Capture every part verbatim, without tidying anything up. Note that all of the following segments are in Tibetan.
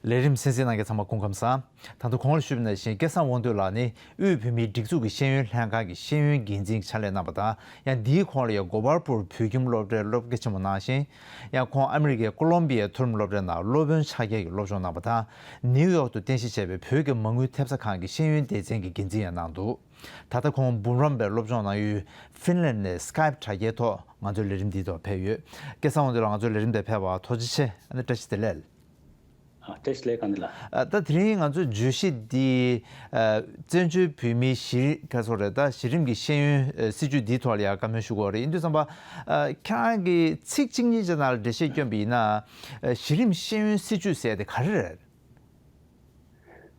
ལས་རིམ་གསན་གཟིགས་གནང་མཁན་ཚང་མ་སྐུ་ཁམས་བཟང་། ད་དུང་གོང་ལ་ཞུས་པ་ནང་བཞིན་སྐལ་བཟང་དབང་འདུས་ལགས་ནི་དབུས་བོད་མིའི་སྒྲིག་འཛུགས་ཀྱི་ཤེས་ཡོན་ལྷན་ཁང་གི་ཤེས་ཡོན་འགན་འཛིན་གྱི་ཕྱག་ལས་གནང་བ་དང་། ཡང་འདིའི་གོང་ལ་ཡང་གོ་པལ་པུར་བོད་ཁྱིམ་སློབ་གྲྭའི་སློབ་དགེ་ཆེན་མོ་གནང་ཞིང་། ཡང་ཁོང་ཨ་མི་རི་ཀའི་ཀོ་ལོམ་བི་ཡའི་མཐོ་རིམ་སློབ་གྲྭའི་ནང་སློབ་དཔོན་ཕྱག་རྒྱའི་སློབ་སྦྱོང་གནང་བ་དང་། ནིའུ་ཡོག་ཏུ་རྟེན་གཞི་བྱས་པའི་བོད་ཀྱི་མ་དངུལ་ཐེབས་རྩ་ཁང་གི་ཤེས་ཡོན་སྡེ་ཚན་གྱི་འགན་འཛིན་ཡང་གནང་འདུག་ད་ལྟ་ཁོང་འབུམ་རམས་པའི་སློབ་སྦྱོང་གནང་ཡུལ་ཧྥིན་ལན་ནས་སི་ཀའེབ་དྲ་རྒྱའི་ཐོག་ང་ཚོའི་ལས་རིམ་འདིའི་ཐོག་ཕེབས་ཡོད། སྐལ་བཟང་དབང་འདུས་ལགས་ང་ཚོའི་ལས་རིམ་དེ་ཕེབས་པར་ཐུགས་རྗེ་ཆེ། ཨ་ནི་བཀྲ་ཤིས་བདེ་ལེགས། ཨ། བཀྲ་ཤིས་བདེ་ལེགས་དགའ་ལྡན་ལགས། ཨ། ད་དེ་རིང་ང་ཚོའི་བརྗོད་གཞི་འདི། ཨ། བཙན་བྱོལ་བོད་མིའི་གཞི་རིམ་ག་ཚོད་རེད། ད་གཞི་རིམ་གྱི་ཤེས་ཡོན་ཨ་སྲིད་བྱུས་འདིའི་ཐོག་ལ་ཡང་བཀའ་མོལ་ཞུ་དགོས་རེད། ཡིན་དུས་ཙམ་པ། ཨ། ཁྱེད་རང་གིས་ཚིག་གཅིག་གཉིས་ཅིག་ནང་ལ་འགྲེལ་བཤད་བསྐྱོན་པ་ཡིན་ན། ཨ། གཞི་རིམ་ཤེས་ཡོན་སྲིད་བྱུས་ཟེར་དེ་ག་རེ་རེད།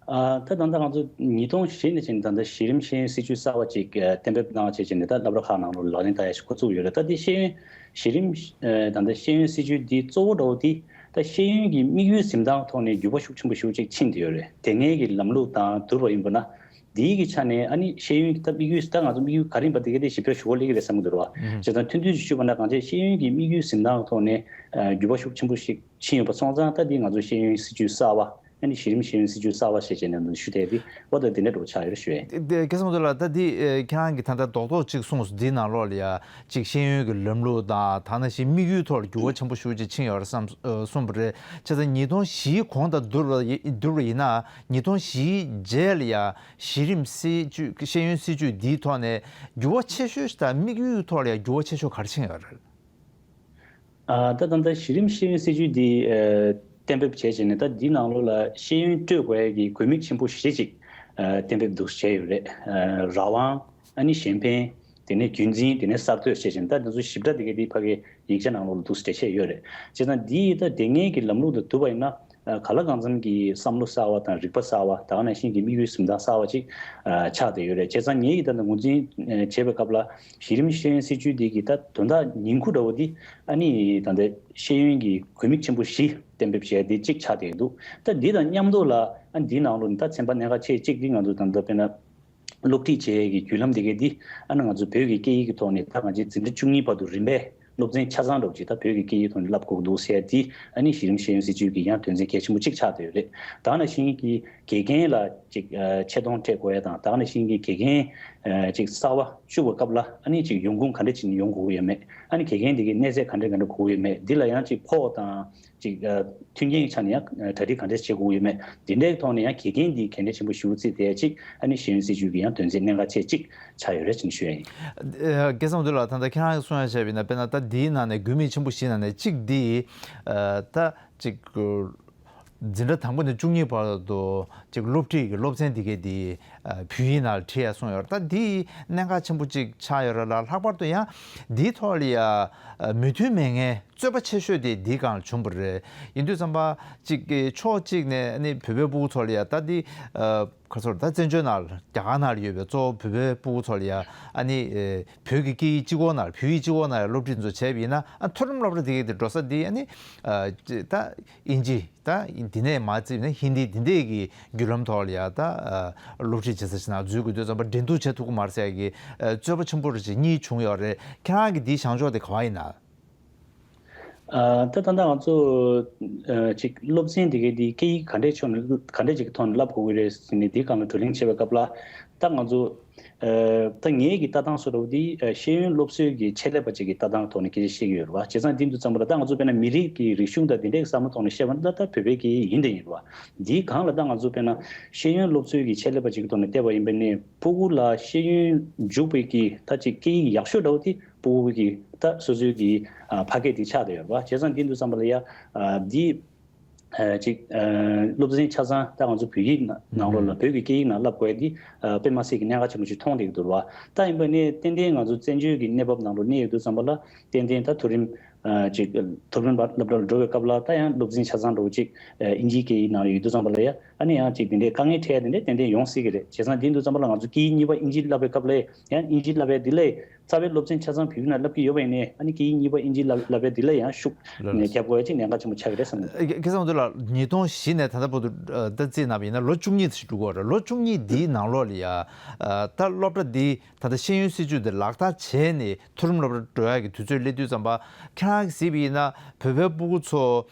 ཨ། ད་ད་ལྟ་ང་ཚོ་ཉིས་སྟོང་བཞི་ནས་བྱས་ནས་ད་ལྟ་གཞི་རིམ་ཤེས་ཡོན་སྲིད་བྱུས་གསར་བ་ཅིག་ཨ་གཏན་འབེབས་གནང་བྱས་བྱས་ནས་ད་སློབ་གྲྭ་ཁག་ནང་ལོགས་ལག་ལེན་བསྟར་ཡ་ཞིག་འགོ་བཙུགས་ཡོད་རེད། ད་འདི་ཤེས་ཡོན་གཞི་རིམ་ཨ་ད་ལྟ་ཤེས་ཡོན་སྲིད་བྱུས་འདི་གཙོ་བོ་འདྲ་བོ་འདི་ད་ཤེས་ཡོན་གྱི་དམིགས་ཡུལ་འཛིན་སྟངས་ཐོག་ནས་འགྱུར་བ་ཤུགས་ཆེན་པོ་ཞེ་པོ་ཅིག་ཕྱིན་བསྡད་ཡོད་རེད། དེ་སྔའི་གི་ལམ་ལུགས་དང་བསྡུར་བ་ཡིན་པ་ན། འདིའི་གི་ཆ་ནས་ཨ་ནི་ཤེས་ཡོན་གྱི་ད་དམིགས་ཡུལ་ད་ང་ཚོ་དམིགས་ཡུལ་ག་རེ་ཡིན་པ་དེ་ག་དེ་ཞིབ་ཕྲ་ཞུ་དགོས་ལེགས་ཀྱི་རེད་བསམ་གྱི་འདུག་ར་བ། ཨུ་ཧུམ། བྱས་ཙང་ཐུང་ཐུང་ཞིག་ཞུས་པ་ན་གང་ཅི་ཤེས་ཡོན་གྱི་དམིགས་ཡུལ་འཛིན་སྟངས་ཐོག་ནས་ཨ་འགྱུར་བ་ཤུགས་ཆེན་པོ་ཞིག་ཕྱིན་ཡོད་པ་སོང་ཙང་ད་འདི་ང་ཚོ་ཤེས་ཡོན་སྲིད་བྱུས་གསར་བ་ཨ་ནི་གཞི་རིམ་ཤེས་ཡོན་སྲིད་བྱུས་གསར་བ་ཞེས་བྱས་ནས་འདི་ཞུ་བསྡད་དེ་འོ་ད་འདི་འདྲ་འགྲོ་ཆགས་ཡོད་རེད་ཞུ་ཡ་ཡིན། དེ་སྐལ་བཟང་དོན་ལགས། ད་འདི་ཨེ་ཁྱེད་རང་གིས་ད་ལྟ་རྡོག་རྡོག་ཅིག་གསུངས་སོང་། འདིའི་ནང་ལོགས་ལ་ཡ་ཅིག་ཤེས་ཡོན་གྱི་ལམ་ལུགས་དང་ད་ནང་བཞིན་དམིགས་ཡུལ་ཐོག་ལ་འགྱུར་བ་ཆེན་པོ་ཞེ་པོ་ཅིག་ཕྱིན་ཡོད་རེད་བསམ་ཨ་གསུངས་པ་རེད། བྱས་ཙང་ཉིས་སྟོང་བཞིའི་གོང་དང་བསྡུར་བ་ཡི་བསྡུར་བ་ཡིན་ན་ཉིས་སྟོང་བཞིའི་རྗེས་ལ་ཡ་གཞི་རིམ་སྲིད་བྱུས་ཤེས་ཡོན་སྲིད་བྱུས་འདིའི་ཐོག་ནས་འགྱུར་བ་ཆེ་ཤོས་དང་དམིགས་ཡུལ་ཐོག་ལ་ཡ་འགྱུར་བ་ཆེ་ཤོས་ག་རེ་ཕྱིན་ཡོད་རེད། ཨ། ད་ད་ལྟ་གཞི་རིམ་ཤེས་ཡོན་སྲིད་བྱུས་འདི་ཨ་གཏན་འབེབས་བྱས་བྱས་ནས་ད་འདི་ནང་ལོགས་ལ་ཤེས་ཡོན་སྤྲོད་དགོས་ཡ་གི་དགོས་དམིགས་ཆེན་པོ་བཞི་ཅིག་ཨ་གཏན་འབེབས་འདུག་བྱས་ཡོད་རེད། ཨ། རང་དབང་། ཨ་ནི་གཞན་ཕན། དེ་ནས་རྒྱུན་འཛིན། དེ་ནས་གསར་གཏོད་བྱས་བྱས་ནས་ད་འདི་ཚོ་ཞིབ་ཕྲ་དེ་གའི་འདི་ཕ་གའི་ཡིག་ཆ་ནང་ལོགས་ལ་འདུག་སེ་འགྲེལ་བཤད་ཡོད་རེད། བྱས་ཙང་འདི་ད་དེ་སྔའི་གི་ལམ་ལུགས་དང་བསྡུར་བ་ཡིན་ན། ཨ། གང་ལ་གང་འཚམ་གྱི་བསམ་བློ་གསར་བ་དང་རིག་པ་གསར་བ་ད་ག་ནང་བཞིན་གྱི་དམིགས་ཡུལ་འཛིན་སྟངས་གསར་བ་ཅིག་ཨ། ཆགས་བསྡད་ཡོད་རེད། བྱས་ཙང་ངེད་ཀྱིས་ད་ལྟ་ངོས་འཛིན་ཨ། བྱས་པའི་སྐབས་ལ་གཞི་རིམ་ཤེས་ཡོན་སྲིད་བྱུས་འདི་གི་ད་དོན་དག་ཉིང་ཁུ་འདྲ་བོ་འདི་ཨ་ནི་ད་ལྟ་ཤེས་ཡོན་གྱི་དགོས་དམིགས་ཆེན་པོ་བཞི་གཏན་འབེབས་བྱས་ཏེ་གཅིག་ཆགས་བསྡད་འདུག་ད་འདི་དང་མཉམ་དུ་ལ་ཨ་འདིའི་ནང་ལོགས་ནས་ད་ཚན་པ་གནད་འགག་ཆེ་གཅིག་འདི་ང་ཚོ་ད་ལྟ་དཔེར་ན། སློབ་ཁྲིད་བྱེད་ཡས་ཀྱི་བརྒྱུད་ལམ་དེ་གའི་འདི་ཨ་ནི་ང་ཚོ་བོད་ཀྱི་སྐད་ཡིག་གི་ཐོག་ནས་ད་ང་ཚོའི་འཛིན་གྲྭ་བཅུ་གཉིས་བར་དུ་རིམ་པས་སློབ་ཚན་ཆ་ཚང་འདྲ་བོ་ཅིག་ད་བོད་ཀྱི་སྐད་ཡིག་ཐོག་ནས་བསླབ་དགོས་ཀྱི་འདུག་ཟེར་ཡ་འདི་ཨ་ནི་གཞི་རིམ་ཤེས་ཡོན་སྲིད་བྱུས་ཀྱི་ཡང་དོན་ཚན་གལ་ཆེན་པོ་གཅིག་ཆགས་བསྡད་ཡོད་རེད། ད་ག་ནང་བཞིན་གྱི་དགེ་རྒན་ལ་ཅིག་ཨ་ཆེ་མཐོང་སྤྲད་དགོས་ཡ་དང་ད་ག་ནང་བཞིན་གྱི་དགེ་རྒན་ཨ་ཅིག་གསར་བ་བཅུག་པའི་སྐབས་ལ་ཨ་ནི་ཅིག་ཡོང་ཁུངས་ག་འདྲ་ཅིག་ནས་ཡོང་དགོས་ཀྱི་ཡོད་མེད། ཨ་ནི་དགེ་རྒན་དེ་གའི་གནས་ཚད་ག་འདྲ་ག་འདྲ་དགོས་ཀྱི་ཡོད་མེད། འདི་ལ་ཡང་ཅིག་ཕོགས་དང་། ཅིག་ཨ། མཐུན་རྐྱེན་གྱི་ཆ་ནས་ཡང་ཨ་གྲ་སྒྲིག་ག་འདྲས་བྱེད་དགོས་ཡོད་མེད། འདི་འདྲའི་ཐོག་ནས་ཡང་དགེ་རྒན་འདིའི་གལ་གནད་ཆེན་པོ་ཞེ་པོ་བརྩིས་ཏེ་ཅིག་ཨ་ནི་ཤེས་ཡོན་སྲིད་བྱུས་ཀྱི་ཡང་དོན་ཚན་གནད་འགག་ཆེ་གཅིག་ཆགས་ཡོད་རེད་ཅེས་ཞུ་ཡ་ཡིན། ཨ། སྐལ་བཟང་དོན་ལགས། ད་ལྟ་ཁྱེད་རང་གིས་གསུང་ཡ་བྱས་པ་ཡིན་ན་དཔེར་ན་ད་འདིའི་ནང་ནས་དགོས་དམིགས་ཆེན་པོ་བཞིའི་ནང་ནས་གཅིག་འདི་ཨ་ད་ཅིག་འཛིན་གྲྭ་དང་པོ་ནས་བཅུ་གཉིས་བར་དུ་ཅིག་སློབ་ཁྲིད་ཀྱི་སློབ་ཚན་འདི་གའི་འདི་ཨ་བོད་ཡིག་ནང་ལ་ཁྲིད་ཡ་གསུངས་ཡོད་རེད། ད་འདི་གནད་འགག་ཆེན་པོ་ཅིག་ཆགས་ཡོད་རེད་ལ། ལྷག་པར་དུ་ཡང་འདིའི་ཐོག་ལ་ཡ་ཨ་མོས་མཐུན་མེད་མཁན་རྩོད་པ་ཆེ་ཤོས་དེ་འདིའི་སྒང་ལ་བྱུང་བ་རེད། ཡིན་དུས་ཙམ་པ་ཅིག་གི་ཕྱོགས་གཅིག་ནས་ཨ་ནི་བོད་པའི་སྤུ་གུ་ཚོ་ལ་ཡ་ད་འདི་ཨ་ག་ཚོད་ད་བཙན་བྱོལ་ནང་ལ་རྒྱ་གར་ནང་ལ་ཡོད་པའི་གཙོ་བོ་བོད་པའི་སྤུ་གུ་ཚོ་ལ་ཡ་ཨ་ནི་ཨེ་བོད་ཀྱི་སྐད་ཡིག་གཅིག་པོ་ནང་ལ་བོད་ཡིག་གཅིག་པོ་ནང་ལ་སློབ་ཁྲིད་ཚོ་བྱས་པ་ཡིན་ན་ཨ་མཐོ་རིམ་སློབ་གྲྭ་དེ་གའི་དེ་འགྲོ་ས་འདི་ཨ་ནི་ཨ་ཅི་ད་དབྱིན་ཇི་ད་འདི་ནས་མར་བརྩིས་ན་ཧིན་དི་འདི་འདྲས་ཀྱི་བརྒྱུད་ལམ་ཐོག་ལ་ཡ་ད་ཨ་སློབ་ཁྲིད་བྱེད་ས་ཞིག་ནང་འཛུལ་དགོས་དུས་ཙམ་པ་འགྲན་བསྡུར་བྱེད་ཐུབ་ཀྱི་མ་རེད་ཟེར་ཡ་གི་ཨ་རྩོད་པ་ཆེན་པོ་རེ་ཅིག་གཉིས་བྱུང་ཡོད་རེད། ཁྱེད་རང་གི་འདིའི་བྱང་ཕྱོགས་དེ་ག་པར་ཡིན་ན། ཨ་ད་ད་ལྟ་ང་ཚོ་ཨ་ཅིག་སློབ་ཚན་དེ་གའི་དེ་སྐད་ཡིག་ག་འདྲས་ཕྱོགས་ནས་ག་འདྲས་ཅིག་གི་ཐོག་ནས་བསླབ་དགོས་ཀྱི་རེད་ཟེར་ནས་དེའི་སྒང་ལ་བགྲོ་གླེང་བྱེད་པའི་སྐབས་ལ་ད་ང་ཚོ་ཨ་ད་ངེད་ཀྱི་ལྟ་སྟངས་སུ་རོ་དེ་ཨ་ཤེས་ཡོན་སློབ་གསོའི་གི་ཆེད་ལས་པ་ཅིག་གི་ལྟ་སྟངས་ཐོག་ནས་སྐད་ཆ་བཤད་ཀྱི་ཡོད་རེད་བ། བྱས་ཙང་དེ་འདུག་ཙམ་པ་ལ་ད་ང་ཚོ་དཔེར་ན་མི་རིགས་ཀྱི་རིག་གཞུང་དང་དེ་འདྲའི་བསམ་བློ་ཐོག་ནས་བཤད་པ་ན་ད་ད་བོད་པའི་སྐད་ཡིག་ཡིན་དེ་ཡིན་རེད་བ། དེའི་སྒང་ལ་ད་ང་ཚོ་དཔེར་ན་ཤེས་ཡོན་སློབ་གསོའི་གི་ཆེད་ལས་པ་ཅིག་གི་ཐོག་ནས་བལྟས་པ་ཡིན་པ་ནས་སྤུ་གུ་ལ་ཤེས་ཡོན་འཇུག་པའི་གི་ད་ཅིག་སྐད་ཡིག་ཡག་ཤོས་འདྲ་བོ་དེ། སྤུ་གུ་གི་ད་སོ་སོའི་གི་ཨ་ཕ་སྐད་དེ་ཆགས་བསྡད་ཡོད་རེད་བ། བྱས་ཙང་དེ་འདུག་བསམ་པ་ལ་ཡ་ཨ་འདི་ཨ་ཅིག་ཨ་སློབ་ཚན་ཆ་ཚང་ད་ང་ཚོ་བོད་ཡིག་ནང་ནང་ལོགས་ལ་བོད་ཀྱི་སྐད་ཡིག་ནང་བསླབ་དགོས་ཡ་འདི་ཨ་དཔེ་མ་སྲིད་ཀྱི་གནད་འགག་ཆེན་པོ་ཞིག་མཐོང་བསྡད་ཀྱི་འདུག་རེད་བ། ད་ཡིན་པ་ནས་ཏན་ཏན་ང་ཚོ་བཙན་བྱོལ་གྱི་གནས་བབ་ནང་ལོགས་གནས་ཡོད་དུས་ཙམ་པ་ལ་ཏན་ཏན་ད་མཐོ་རིམ་ཨ་ཅིག་མཐོ་རིམ་པ་སློབ་གྲྭ་ལ་འགྲོ་བའི་སྐབས་ལ་ད་ཡང་སློབ་ཚན་ཆ་ཚང་འདྲ་བོ་ཅིག་ཨ་དབྱིན་ཇིའི་སྐད་ཡིག་ནང་ལ་ཡོད་དུས་ཙམ་པ་ལ་ཡ། ཨ་ནི་ཡང་ཅིག་དེ་འདྲའི་དཀའ་ངལ་འཕྲད་ཡ་དེ་འདྲ་ཏན་ཏན་ཡོང་སྲིད་ཀྱི་རེད། བྱས་ཙང་དེ་དུས་ཙམ་པ་ལ་ང་ཚོ་སྐད་ཡིག་གཉིས་པ་ཨིན་ཇི་བསླབ་པའི་སྐབས་ལ་ཡང་ཨིན་ཇི་བསླབ་པའི་དེ་ལ་རྩ་བའི་སློབ་ཚན་ཆ་ཚང་བོད་ཡིག་ནང་བསླབ་ཀྱི་ཡོད་པ་ཡིན་ནའི་ཨ་ནི་སྐད་ཡིག་གཉིས་པ་ཨིན་ཇི་བསླབ་བསླབ་པའི་དེ་ལ་ཡང་ཤུགས་ལགས་ལགས། རྒྱབ་དགོས་ཡ་ཅིག་གནད་འགག་ཆེན་པོ་ཆགས་ཀྱི་རེད་བསམ་གྱི་འདུག། སྐལ་བཟང་དོན་ལགས། ཉིས་སྟོང་བཞི་ནས་ད་ལྟ་བར་དུ་ད་རྩིས་གནང་བ་ཡིན་ན་ལོ་བཅུ་གཉིས་ཞིག་འགྲོ་གི་ཡོད་རེད། ལོ་བཅུ་གཉིས་འདིའི་ནང་ལོགས་ལ་ཡ་ད་སློབ་གྲྭ་འདི་ད་ལྟ་ཤེས་ཡོན་སྲིད་བྱུས་འདི་ལག་བསྟར་བྱས་ནས་མཐོ་རིམ་སློབ་གྲྭ་འགྲོ་ཡག་གི་དུས་ཚོད་སླེབས་དུས་ཙམ་པ་ཁྱེད་རང་གིས་གཟིགས་པ་ཡིན་ན་བོད་པའི་སྤུ་གུ་ཚོ་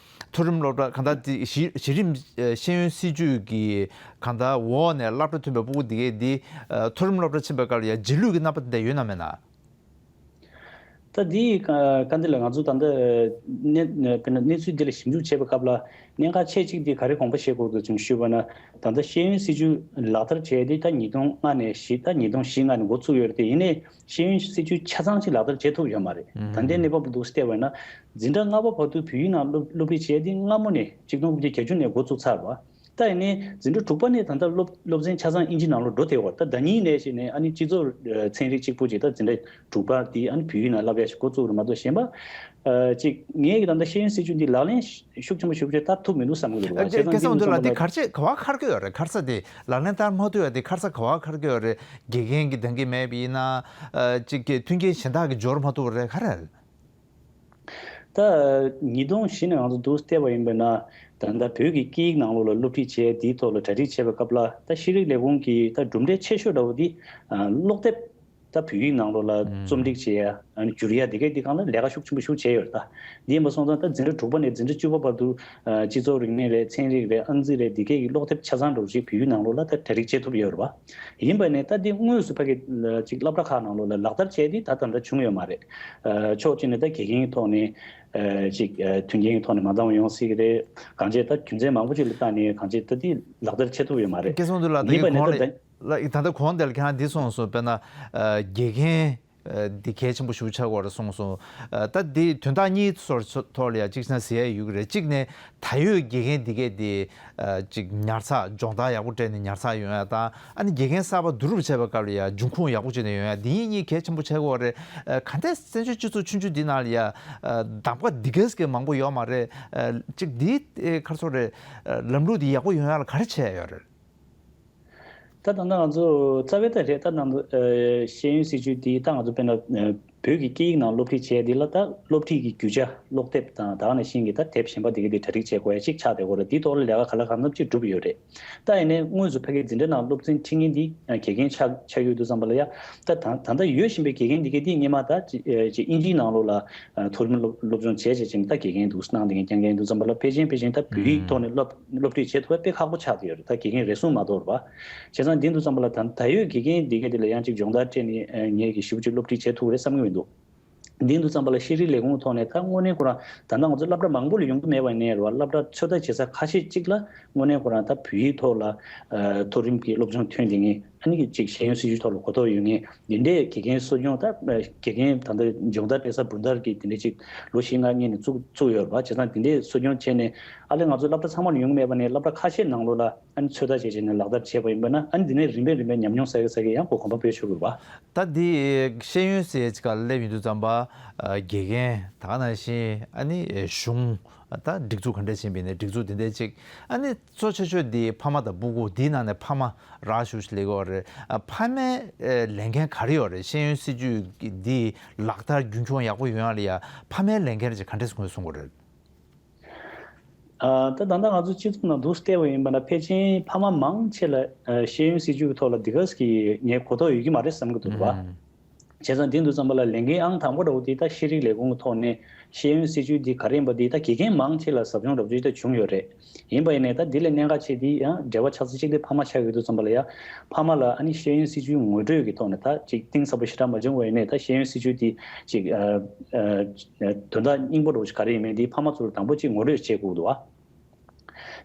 མཐོ་རིམ་སློབ་གྲྭ་གང་ལྟར་དེ་གཞི་གཞི་རིམ་ཨ་ཤེས་ཡོན་སྲིད་བྱུས་ཀྱི་གང་ལྟར་འོག་ནས་སློབ་གྲྭ་ཐོན་པའི་སྤུ་གུ་དེ་གས་དེ་ཨ་མཐོ་རིམ་སློབ་གྲྭ་ཕྱིན་པའི་སྐབས་ལ་ཡང་རྗེས་ལུས་ཀྱི་རྣམ་པ་དེ་འདྲ་ཡོད་ན་མེད་ན། ད་དེ་ག་ག་འདི་ལ་ང་ཚོ་ད་ལྟ་གནས་དཔེར་ན་གནས་ཚུལ་འདི་ལ་ཞིབ་འཇུག་བྱེད་པའི་སྐབས་ལ་གནད་འགག་ཆེ་གཅིག་དེ་ག་རེ་དགོངས་པ་བཞེས་དགོས་འདུག་ཅེས་ཞུས་པ་ན། ད་ལྟ་ཤེས་ཡོན་སྲིད་བྱུས་ལག་བསྟར་བྱས་ཏེ་ད་ཉིས་སྟོང་ལྔ་ནས་བཞི་ད་ཉིས་སྟོང་བཞི་ལྔ་ནས་འགོ་བཙུགས་ཡོད་རེད་དེ། ཡིན་ནའི་ཤེས་ཡོན་སྲིད་བྱུས་ཆ་ཚང་ཅིག་ལག་བསྟར་བྱེད་ཐུབ་ཡོད་མ་རེད། ད་ལྟའི་གནས་བབ་འདུག་བལྟས་པ་ཡིན་ན་འཛིན་གྲྭ་ལྔ་པ་བར་དུ་བོད་ཡིག་ནང་སློབ་སློབ་ཁྲིད་བྱས་ཏེ་སྔ་མོ་ནས་གཅིག་སྟོང་དགུ་བརྒྱ་བརྒྱད་ཅུ་ནས་འགོ་བཙུགས་ཚར་བ། ད་ཡིན་ནའི་འཛིན་གྲྭ་དྲུག་པ་ནས་ད་ལྟ་སློབ་སློབ་ཚན་ཆ་ཚང་ཨིན་ཇི་ནང་ལོགས་འགྲོ་བསྡད་ཡོད་རེད། ད་ཟླ་ཉིན་ནས་བྱས་ནས་ཨ་ནི་སྤྱི་ཚོགས་ཚན་རིག་གཅིག་པུ་ཅིག་ད་འཛིན་གྲྭ་དྲུག་པ་དེ་ཨ་ནི་བོད་ཡིག་ནང་བསླབ་ཡ་ཞིག་འགོ་བཙུགས་རེད་མ་གཏོགས་གཞན་པ་ཨ་ཅིག་ངས་ཀྱི་ད་ལྟ་ཤེས་ཡོན་སྲིད་བྱུས་འདི་ལག་ལེན་ཤུགས་ཆེན་པོ་ཞུ་བྱས་བསྟར་ཐུབ་མི་འདུག་བསམ་གྱི་འདུག་ལ། བྱས་ཙང་སྐལ་བཟང་དོན་ལགས། འདི་ག་རེ་བྱས་ག་བ་འཁར་གྱི་ཡོད་རེད། འཁར་ས་དེ་ལག་ལེན་བསྟར་མ་ཐུབ་ཡ་དེ་འཁར་ས་ག་བ་འཁར་གྱི་ཡོད་རེད། དགེ་རྒན་གྱི་འདང་གི་མེད་པ་ཡིན་ན་ཅིག་གི་མཐུན་རྐྱེན་གཞན་དག་གི་འབྱོར་མ་ཐུབ་པ་རེད། ག་རེ་རེད། ད་ཉིས་སྟོང་བཞི་ནས་ང་ཚོ་འདུག་བལྟས་པ་ཡིན་པས་ན། ད་ལྟ་བོད་ཀྱི་སྐད་ཡིག་ནང་ལོགས་ལ་སློབ་ཁྲིད་བྱས་དེའི་ཐོག་ལ་གྲ་སྒྲིག་བྱས་པའི་སྐབས་ལ་ད་ཤེས་རིག་ལས་ཁུངས་ཀྱི་ད་གྲུབ་འབྲས་ཆེ་ཤོས་འདྲ་བོ་འདི་ཀློག་དེབ་ད་བོད་ཡིག་ནང་ལོགས་ལ་རྩོམ་སྒྲིག་བྱས་ཡ་བསྒྱུར་ཡ་དེ་གའི་དེ་སྒང་ལ་ལས་ཀ་ཤུགས་ཆེན་པོ་ཞིག་བྱས་ཡོད་རེད། ད་འདི་ཡིན་པ་སོང་ཙང་ད་འཛིན་གྲྭ་དྲུག་པ་ནས་འཛིན་གྲྭ་བཅུ་པ་བར་དུ་སྤྱི་ཚོགས་རིག་གནས་རེད། ཚན་རིག་རེད། ཨང་རྩིས་རེད། འདི་གའི་ཀློག་དེབ་ཆ་ཚང་འདྲ་བོ་ཞིག་བོད་ཡིག་ནང་ལོགས་ལ་ད་གྲ་སྒྲིག་བྱེད་ཐུབ་ཡོད་རེད་པ། ཡིན་པ་ནས་ད་འདི་དངོས་སུ་ཕ་གི་ཅིག་སློབ་གྲྭ་ཁག་ནང་ལོགས་ལ་ལག་བསྟར་བྱས་ཏེ་ད་ད་ལྟ་བྱུང་ཡོད་མ་རེད། ཕྱོགས་གཅིག་ནས་ད་དགེ་རྒན་གྱི་ཐོག་ནས་ཅིག་མཐུན་རྐྱེན་གྱི་ཐོག་ནས་མ་འདང་བ་ཡོང་སྲིད་ཀྱི་རེད། གང་ཅི་ད་རྒྱུ་མཚན་མང་པོ་ཅིག་ལ་བརྟེན་ནས་གང་ཅི་ད་འདི་ལག་བསྟར་བྱེད་ཐུབ་ཡོད་མ་རེད། སྐལ་བཟང་དོན་ལགས། ད་ཡིན་པ་ནས་གོང་ད་ལ་ད་ལ་ད་ལྟ་གོང་དེ་ལ་ཁྱེད་རང་འདི་གསུངས་སོང་། དཔེར་ན་དགེ་རྒན་འདི་གལ་ཆེན་པོ་ཞིག་ཆགས་ཀྱི་ཡོད་རེད་གསུངས་སོང་། ད་འདི་དོན་དག་གཉིས་ཚོར་ཐོག་ལ་ཡ་གཅིག་ན་ཟེར་ཡ་ཡོད་ཀྱི་རེད། གཅིག་ནས་ད་ཡོད་དགེ་རྒན་འདི་གས་དེ་ཅིག་ཉར་ཚགས་སྦྱོང་བརྡར་ཡག་པོ་སྤྲད་ནས་ཉར་ཚགས་ཡོང་ཡ་དང་། ཨ་ནི་དགེ་རྒན་གསར་པ་བསྡུ་རུབ་བྱས་པའི་སྐབས་ལ་ཡ་འབྱུང་ཁུངས་ཡག་པོ་བྱས་ནས་ཡོང་ཡ་འདི་གཉིས་གལ་ཆེན་པོ་ཆགས་ཀྱི་ཡོད་རེད། ག་འདྲས་བཙན་བྱོལ་སྤྱི་ཚོགས་ཆུང་ཆུང་འདི་ནང་ལ་ཡ་གདམ་ག་འདི་གས་ཀྱི་མང་པོ་ཡོད་མ་རེད། ཅིག་འདི་ག་རེ་ཟེར་དགོས་རེད། ལམ་ལུགས་འདི་ཡག་པོ་ཡོང་ཡ་ལ་ག་རེ་བྱས་ཡོད་རེད། ད་ད་ལྟ་ང་ཚོ་རྩ་བའི་ད་རེད། ད་ནང་དུ་ཤེས་ཡོན་སྲིད་བྱུས་འདི་ད་ང་ཚོ་དཔེར་ན་བོད་ཀྱི་སྐད་ཡིག་ནང་སློབ་ཁྲིད་བྱས་འདི་ལ་ད་སློབ་ཁྲིད་ཀྱི་རྒྱུ་ཆ་ཀློག་དེབ་དང་ད་ག་ནང་བཞིན་གྱི་ད་དེབ་གཞན་པ་འདི་ག་འདི་གྲ་སྒྲིག་བྱེད་དགོས་ཡ་གཅིག་ཆགས་བསྡད་ཡོད་རེད། འདིའི་ཐོག་ལ་ལས་ཀ་ག་ལ་གང་འཚམ་ཅིག་བསྒྲུབས་ཡོད་རེད། ད་ཡིན་ནའི་དངོས་སུ་ཕ་གིའི་འཛིན་གྲྭ་ནང་སློབ་ཚན་ཁྲིད་མཁན་འདི་དགེ་རྒན་ཆགས་ཆགས་ཡོད་དུས་ཙམ་པ་ལ་ཡ། ད་ད་ད་ལྟ་ཡོད་བཞིན་པའི་དགེ་རྒན་འདི་ག་འདི་སྔོན་མ་ད་ཅི་ཨ་ཅི་ཨིན་ཇིའི་ནང་ལོགས་ལ་མཐོ་རིམ་སློབ་སློབ་སྦྱོང་བྱས་བྱས་ཅིང་ད་དགེ་རྒན་འདུག་གནང་བསྡད་མཁན་སྐྱོང་མཁན་འདུག་ཙམ་པ་ལ་ཕལ་ཆེར་ཕལ་ཆེར་ད་བོད་ཡིག་ཐོག་ནས་སློབ་སློབ་ཁྲིད་བྱེད་ཐུབ་པ་དཔེ་ཁག་པོ་ཆགས་བསྡད་ཡོད་རེད། ད་དགེ་རྒན་རེ་ཟུང་མ་གཏོགས་རེད་པ། བྱས་ཙང་འདི་འདུག་ཙམ་པ་ལ་ད་ད་ཡོད་དགེ་རྒན་འདི་ག་འདི་ལ་ཡང་ཅིག་སྦྱོང་བརྡར་སྤྲད་ནས་ངས་ཀྱི་ཞིབ་ཅིག་སློབ་ཁྲིད་བྱེད་ཐུབ་རེད་བསམ་གྱི་མི་འདུག་འདི་འདུག་ཙམ་པ་ལ་ཤེས་རིག་ལས་ཁུངས་ཐོག་ནས་ད་དངོས་གནས་ཁོ་རང་ད་ལྟ་ང་ཚོ་སློབ་གྲྭ་མང་པོ་ལ་ཡོང་གི་མེད་པ་ཡིན་ནའི་རེད་པ། སློབ་གྲྭ་ཚོད་ལྟ་བྱེད་ས་ཁ་ཤས་གཅིག་ལ་དངོས་གནས་ཁོ་རང་ད་བོད་ཡིག་ཐོག་ལ་མཐོ་རིམ་གྱི་སློབ་སྦྱོང་ཐོན་བསྡད་མཁན། ཨ་ནི་ཅིག་ཤེས་ཡོན་སྲིད་བྱུས་ཐོག་ལ་གོ་རྟོགས་ཡོད་མཁན་འདི་འདྲའི་དགེ་རྒན་གསོ་སྐྱོང་ད་དགེ་རྒན་ད་ལྟ་སྦྱོང་བརྡར་སྤྲད་ས་བུན་བརྡར་གྱི་དེ་འདྲའི་ཅིག་ལོ་བཞི་ལྔ་སྔོན་ནས་བཙུགས་བཙུགས་ཡོད་རེད་པ། བྱས་ཙང་དེ་འདྲའི་གསོ་སྐྱོང་བྱས་ནས་ཨ་ལས་ང་ཚོ་སློབ་གྲྭ་ཚང་མ་ལ་ཡོང་གི་མེད་པ་ནས་སློབ་གྲྭ་ཁ་ཤས་ནང་ལོགས་ལ་ཨ་ནི་ཚོད་ལྟ་བྱས་བྱས་ནས་ལག་བསྟར་བྱས་པ་ཡིན་པ་ན། ཨ་ནི་དེ་ནས་རིམ་པས་རིམ་པས་ཉམས་མྱོང་བསགས་གི་བསགས་གི་ཡང་གོ་གོམ་པ་སྤོས་ཆོག་གི་རེད་པ། ད་འདི་ཤེས་ཡོན་ཟེར་ཅིག་ག་སླེབས་ཡོང་དུས་ཙམ་པ་དགེ་རྒན་ད་ག་ནང་བཞིན་ཨ་ནི་གཞུང་ད་སྒྲིག་འཛུགས་ག་འདྲ་ཞིག་ཡིན་པ་ཡིན་ནའི་སྒྲིག་འཛུགས་དེ་འདྲ་ཅིག་ཨ་ནི་གཙོ་ཆེ་ཤོས་འདི་ཕ་མ་དང་སྤུ་གུ། འདིའི་ནང་ནས་ཕ་མ་རག་ཤུགས་ཤིག་སླེབས་ཀྱི་ཡོད་རེད། ཨ་ཕ་མའི་ཨེ་ལས་འགན་ག་རེ་ཡོད་རེད། ཤེས་ཡོན་སྲིད་བྱུས་ཀྱི་འདི་ལག་བསྟར་རྒྱུན་འཁྱོངས་ཡག་པོ་ཡོང་ཡ་ལ་ཡ་ཕ་མའི་ལས་འགན་ཅིག་ག་འདྲས་ངོས་བཟུང་དགོས་རེད། ཨ་ད་ད་ལྟ་ང་ཚོ་སྤྱི་ཚོགས་ནང་འདུག་བལྟས་པ་ཡིན་པ་ན་ཕལ་ཆེར་ཕ་མ་མང་ཆེ་ལ་ཨ་ཤེས་ཡོན་སྲིད་བྱུས་ཀྱི་ཐོག་ལ་འདི་ག་ཙམ་གྱི་ངས་གོ་རྟོགས་ཡོད་ཀྱི་མ་རེད་བསམ་གྱི་འདུག་པ། བྱས་ཙང་དེ་འདུག་ཙམ་པ་ལ་ལས་འགན་ཨང་དང་པོ་འདྲ་བོ་དེ་ད་ཤེས་རིག་ལས་ཁུངས་ཀྱི་ཐོག་ནས་ཤེས་ཡོན་སྲིད་བྱུས་འདི་ག་རེ་ཡིན་པ་འདི་ད་དགེ་རྒན་མང་ཆེ་ལ་ཟབ་སྦྱོང་འདྲ་བོ་ཅིག་ད་བྱུང་ཡོད་རེད། ཡིན་པ་ཡིན་ནའི་ད་འདི་ལས་གནད་འགག་ཆེ་འདི་ཡང་འབྲེལ་བ་ཆགས་ཚུལ་གཅིག་དེ་ཕ་མ་ཆགས་ཡོད་དུས་ཙམ་པ་ལ་ཡང་ཕ་མ་ལ་ཨ་ནི་ཤེས་ཡོན་སྲིད་བྱུས་ངོ་སྤྲོད་ཀྱི་ཐོག་ནས་ད་ཅིག་གཏིང་ཟབ་པོ་ཞེ་དྲག་མ་བྱུང་བ་ཡིན་ནའི་ད་ཤེས་ཡོན་སྲིད་བྱུས་འདི་ཅིག་ཨ་ཨ་དོན་དག་སྙིང་པོ་འདྲ་བོ་ཅིག་ག་རེ་ཡིན་མིན་འདི་ཕ་མ་ཚོར་དང་པོ་ཅིག་ངོ་སྤྲོད་བྱེད་དགོས་འདུག་ཨ།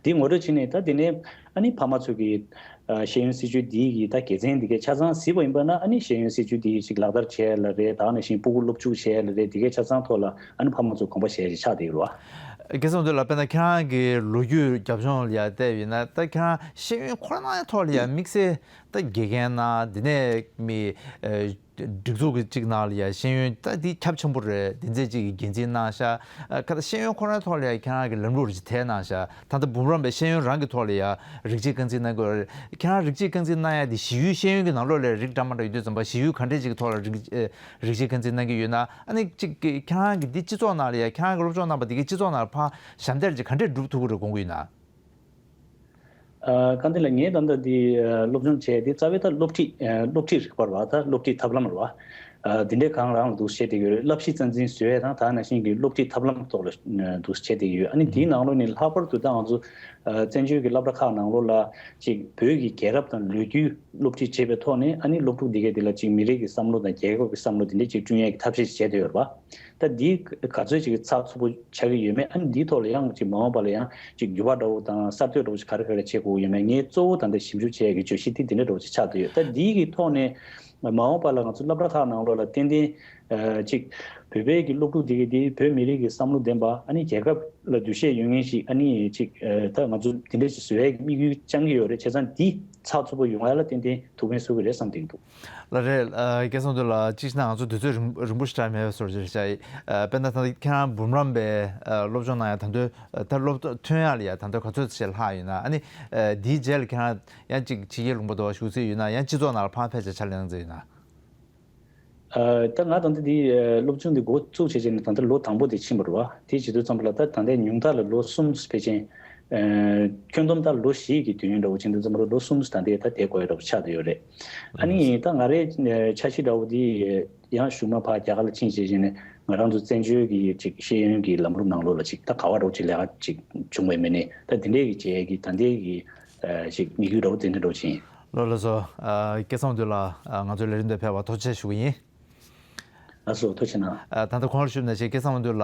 དེ་ངོ་སྤྲོད་བྱས་ནས་ད་དེ་ནས་ཨ་ནི་ཕ་མ་ཚོ་གིས་ཨ་ཤེས་ཡོན་སྲིད་བྱུས་འདི་གི་ད་དགེ་མཚན་འདི་གས་ཆ་ཚང་གཟིགས་པ་ཡིན་པ་ན་ཨ་ནི་ཤེས་ཡོན་སྲིད་བྱུས་འདི་ཞིག་ལག་བསྟར་བྱས་ལ་རེད། ད་ག་ནང་བཞིན་སྤུ་གུ་སློབ་འཇུག་བྱས་ལ་རེད། འདི་གས་ཆ་ཚང་ཐོག་ལ་ཨ་ནི་ཕ་མ་ཚོ་དགོངས་པ་བཞེས་བཞེས་ཆགས་བསྡད་ཡོད་རེད་བ། སྐལ་བཟང་དོན་ལགས། དཔེར་ན་ཁྱེད་རང་གི་ལོ་རྒྱུས་རྒྱབ་ལྗོངས་ལ་ཡ་བལྟས་པ་ཡིན་ན་ད་ཁྱེད་རང་ཤེས་ཡོན་ཁོ་ན་ཐོག་ལ་ཡ་དམིགས་བསལ་ད་དགེ་རྒན་ན་འདི་ནས་མི་ཨ། སྒྲིག་འཛུགས་ཀྱི་གཅིག་ནང་ལ་ཡ་ཤེས་ཡོན་ད་འདི་ཁྱབ་ཆེན་པོ་རེད། འདི་ཚོས་གཅིག་གི་འགན་འཛིན་གནང་ཤག་ཨ་ཁ་ད་ཤེས་ཡོན་ཁོ་རང་ཐོག་ལ་ཡ་ཁྱེད་རང་གི་ལམ་ལུགས་རེ་ཅིག་དེད་གནང་ཤག་ད་ལྟ་འབུམ་རམས་པའི་ཤེས་ཡོན་རང་གི་ཐོག་ལ་ཡ་རིགས་གཅིག་རྐང་འཛིན་གནང་གི་ཡོད་རེད། ཁྱེད་རང་རིགས་གཅིག་རྐང་འཛིན་གནང་ཡ་འདི་གཞི་ཡུལ་ཤེས་ཡོན་གྱི་ནང་ལོགས་ལ་རིགས་འདྲ་མ་འདྲ་ཡོད་དུས་ཙམ་པ་གཞི་ཡུལ་ག་འདྲས་ཅིག་གི་ཐོག་ལ་རིགས་ཨེ་རིགས་གཅིག་རྐང་འཛིན་གནང་གི་ཡོད་ན། ཨ་ནི་གཅིག་གི་ཁྱེད་རང་གི་འདི་སྤྱི་ཚོགས་ནང་ལ་ཡ་ཁྱེད་རང་གི་སློབ་སྦྱོང་གནང་པ་འདི་གི་སྤྱི་ཚོགས་ནང་ལ་ཕར་ཞབས་འདེགས་ཅིག་ག་འདྲས་སྒྲུབ་ཐུབ་ཀྱི་རེད་དགོངས་ཀྱི་ཡོད་ན། ཨ་སྐལ་ལྡན་ལགས། ངས་ད་ལྟ་འདི་ཨ་སློབ་སྦྱོང་བྱས་ཏེ་རྩ་བའི་ད་སློབ་ཁྲིད་ཨ་སློབ་ཁྲིད་རིག་པ་རེད་བ། ད་སློབ་ཁྲིད་ཐབས་ལམ་རེད་བ། ཨ་འདི་འདྲའི་སྒང་རང་ལ་འདུག་བྱས་བསྡད་ཀྱི་ཡོད་རེད། བསླབ་གཞི་རྩ་འཛིན་བཟོ་ཡས་དང་ད་ནང་བཞིན་གྱི་སློབ་ཁྲིད་ཐབས་ལམ་ཐོག་ལ་ཨ་འདུག་བྱས་བསྡད་ཀྱི་ཡོད། ཨ་ནི་དེའི་ནང་ལོགས་ནས་ལྷག་པར་དུ་ད་ང་ཚོ་ཨ་བཙན་བྱོལ་གྱི་སློབ་གྲྭ་ཁག་ནང་ལོགས་ལ་ཅིག་བོད་ཀྱི་རྒྱལ་རབས་དང་ལོ་རྒྱུས་སློབ་ཁྲིད་བྱས་པའི་ཐོག་ནས་ཨ་ནི་སློབ་ཕྲུག་འདི་གས་འདི་ལ་ཅིག་མི་རིགས་ཀྱི་བསམ་བློ་དང་རྒྱལ་ཁབ་ཀྱི་བསམ་བློ་འདི་འདྲ་ཅིག་བསྐྲུན་ཡས་ཀྱི་ཐབས་ཤེས་བྱས་བསྡད་ཡོད་རེད་བ། ད་འདི་ག་ཚོད་ཅིག་ཚགས་ཚུད་པོ་ཆགས་ཀྱི་ཡོད་མེད། ཨ་ནི་འདིའི་ཐོག་ལ་ཡང་ཅིག་མ་འོངས་པ་ལ་ཡང་ཅིག་འགྱུར་བ་འདྲ་བོ་དང་གསར་གཏོད་འདྲ་བོ་ཅིག་ག་རེ་ག་རེ་བྱེད་དགོས་ཡོད་མེད། ངས་གཙོ་བོ་ད་ལྟ་ཞིབ་འཇུག་བྱེད་ཡག་གི་བརྗོད་གཞི་དེ་འདི་འདྲ་འདྲ་བོ་ཅིག་ཆགས་བསྡད་ཡོད། ད་འདིའི་གི་ཐོག་ནས་མ་འོངས་པ་ལ་ང་ཚོ་སློབ་གྲྭ་ཁག་ནང་ལོགས་ལ་ཏན་ཏན་ཨ་ཅིག་བོད་པའི་གི་སློབ་ཕྲུག་དེ་གི་དེ་བོད་མི་རིགས་ཀྱི་བསམ་བློ་ལྡན་པ། ཨ་ནི་རྒྱལ་ཁབ་ལ་འདུ་ཤེས་ཡོད་མཁན་ཞིག་ཨ་ནི་ཅིག་ཨ་ད་ང་ཚོ་དེ་འདྲ་ཞིག་བཟོ་ཡག་གི་དམིགས་ཡུལ་བཅངས་ཀྱི་ཡོད་རེད། བྱས་ཙང་འདི་ཚགས་ཚུད་པོ་ཡོང་ཡག་ལ་ཏན་ཏན་ཐུགས་ཕན་གསོས་ཀྱི་རེད་བསམ་བསྡད་ཀྱི་འདུག་ལགས་རེད། ཨ་སྐལ་བཟང་དོན་ལགས། གཅིག་བྱས་ན་ང་ཚོ་དུས་ཚོད་རིང་རིང་པོ་ཞེ་དྲག་མེད་པའི་བཟོ་འདྲ་ཞིག་རེད་ཤག་དཔེར་ན་ད་ལྟ་ཁྱེད་རང་འབུམ་རམས་པའི་ཨ་སློབ་སྦྱོང་གནང་ཡ་ད་དུང་ཨ་ད་སློབ་ཐོན་ཡ་ལ་ཡ་ད་དུང་ག་ཚོད་ཅིག་ལྷག་ཡོད་ན། ཨ་ནི་ཨ་དེའི་རྗེས་ལ་ཁྱེད་རང་ཡང་ཅིག་ཕྱི་རྒྱལ་ལུང་པ་དུ་བཞུགས་རྩིས་ཡོད་ན། ཡང་སྤྱི་ཚོགས་ནང་ལ་ཕར་ཕལ་ཆེར་ཕྱག་ལས་གནང་རྩིས་ཡོད་ན། ཨ་ད་ང་ད་ལྟ་འདི་ཨ་སློབ་སྦྱོང་འདི་འགོ་བཙུགས་བྱས་བྱས་ནས་ད་ལྟ་ལོ་དང་པོ་དེ་ཕྱིན་པ་རེད་བ། དེ་བྱེད་དུས་ཙམ་པ་ལ་ད་ད་ལྟའི་ཉུང་མཐའ་ལ་ལོ་གསུམ་ཕལ་ཆེར་ཨ་ཁྱོན་བསྡོམས་ད་ལོ་བཞི་གི་དུས་ཡུན་འདྲ་བོ་བྱེད་དུས་ཙམ་པ་ལ་ལོ་གསུམ་ད་ལྟའི་ད་བསྡད་དགོས་ཡ་འདྲ་བོ་ཆགས་བསྡད་ཡོད་རེད། ཨ་ནི་ད་ང་རའི་ཨ་འཆར་གཞི་འདྲ་བོ་འདི་ཡང་གཞུག་མ་ཕར་རྒྱ་གར་ལ་ཕྱིན་བྱས་བྱས་ནས་ང་རང་ཚོ་བཙན་བྱོལ་གྱི་ཅིག་ཤེས་ཡོན་གྱི་ལམ་ལུགས་ནང་ལོགས་ལ་ཅིག་ད་ག་བ་འདྲ་བོ་ཅིག་ལས་ཀ་ཅིག་བྱུང་བའི་མིན་ནས་ད་དེ་འདྲའི་གི་བྱས་ཀྱི་ད་ལྟའི་གི་ཨ་ཅིག་དམིགས་ཡུལ་འདྲ་བོ་དེ་འདྲ་འདྲ་བོ་ཅིག་ཡིན། ལགས་ལགས་སོ། ཨ་སྐལ་བཟང་དོན་ལགས། ཨ་ང་ཚོའི་ལས་རིམ་དེ་ཕེབས་པར་ཐུགས་རྗེ་ཆེ་ཞུ་གི་ཡིན། ལགས་སོ། ཐུགས་རྗེ་གནང་། ཨ་ད་ལྟ་གོང་ལ་ཞུས་ནང་བཞིན་སྐལ་བཟང་དོན་ལགས་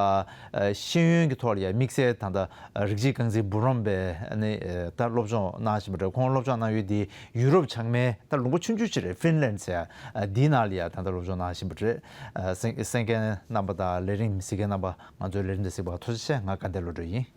ཨ་ཤེས་ཡོན་གྱི་ཐོག་ལ་ཡ་དམིགས་བསལ་ད་ལྟ་ཨ་རིགས་གཅིག་རྐང་འཛིན་འབུམ་རམས་པའི་ཨ་ནི་ཨ་ད་སློབ་སྦྱོང་གནང་བཞིན་པ་རེད། ཁོང་སློབ་སྦྱོང་གནང་ཡུལ་དེ་ཡུ་རོབ་བྱང་མའི་ད་ལུང་པ་ཆུང་ཆུང་ཅིག་རེད། ཧྥིན་ལན་ཟེར་ཡ་ཨ་དེའི་ནང་ལ་ཡ་ད་ལྟ་སློབ་སྦྱོང་གནང་བཞིན་པ་རེད། ཨ་གསན་གསན་མཁན་རྣམ་པ་དང་ལས་རིམ་གཟིགས་མཁན་རྣམ་པ་ང་ཚོའི་ལས་རིམ་དེ་གཟིགས་པར་ཐུགས་རྗེ་ཆེ། ང་དགའ་ལྡན་བློ་གྲོས་ཡིན།